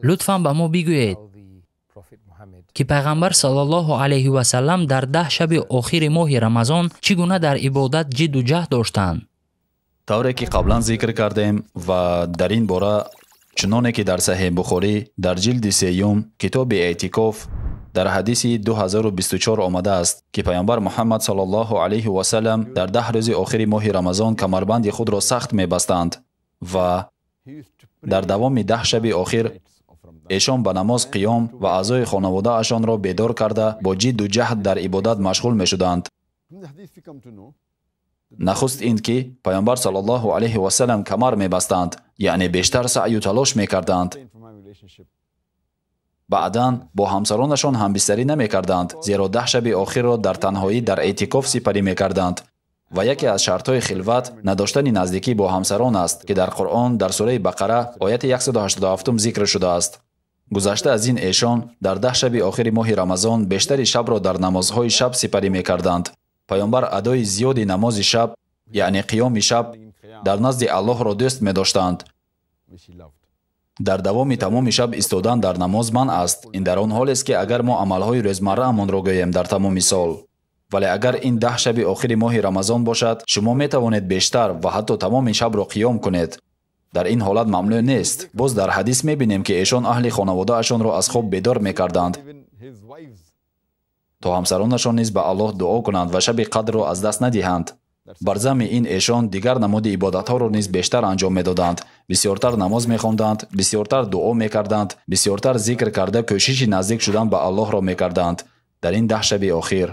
Лутфан ба мо бигӯед, ки пайғамбар саллаллоҳу алайҳи васаллам дар 10 шаби охири моҳи Рамазон чӣ гуна дар ибодат ҷидду ҷаҳд доштанд? Тавре ки қаблан зикр кардем ва дар ин бора чуноне ки дар Саҳеҳ Бухорӣ дар ҷилди сеюм китоби эътикоф дар ҳадиси 2024 омадааст, ки пайғамбар Муҳаммад саллаллоҳу алайҳи васаллам дар 10 рӯзи охири моҳи Рамазон камарбанди худро сахт мебастанд ва дар давоми 10 шаби охир эшон ба намоз қиём ва аъзои хонаводаашонро бедор карда бо ҷидду ҷаҳд дар ибодат машғул мешуданд. Нахуст ин ки пайғамбар саллаллоҳу алайҳи васаллам камар мебастанд, яъне бештар саъю талош мекарданд. Баъдан бо ҳамсаронашон ҳамбистарӣ намекарданд, зеро 10 шаби охирро дар танҳоӣ дар эътикоф сипарӣ мекарданд. Ва яке аз шартҳои хилват надоштани наздикӣ бо ҳамсарон аст, ки дар Қуръон дар сураи Бақара ояти 187 зикр шудааст. Гузашта аз ин эшон дар 10 шаби охири моҳи Рамазон бештари шабро дар намозҳои шаб сипарӣ мекарданд. Пайғамбар адои зиёди намози шаб, яъне қиёми шаб, дар назди Аллоҳро дӯст медоштанд. Дар давоми тамоми шаб истодан дар намоз манъ аст. Ин дар он ҳолест, ки агар мо амалҳои рӯзмарраамонро гӯем дар тамоми сол. Вале агар ин 10 шаби охири моҳи Рамазон бошад, шумо метавонед бештар ва ҳатто тамоми шабро қиём кунед. Дар ин ҳолат мамнӯъ нест. Боз дар ҳадис мебинем, ки эшон аҳли хонаводаашонро аз хоб бедор мекарданд, то ҳамсаронашон низ ба Аллоҳ дуо кунанд ва шаби қадрро аз даст надиҳанд. Бар замми ин эшон дигар намуди ибодатҳоро низ бештар анҷом медоданд. Бисёртар намоз мехонданд, бисёртар дуо мекарданд, бисёртар зикр карда кӯшиши наздик шудан ба Аллоҳро мекарданд дар ин 10 шаби охир.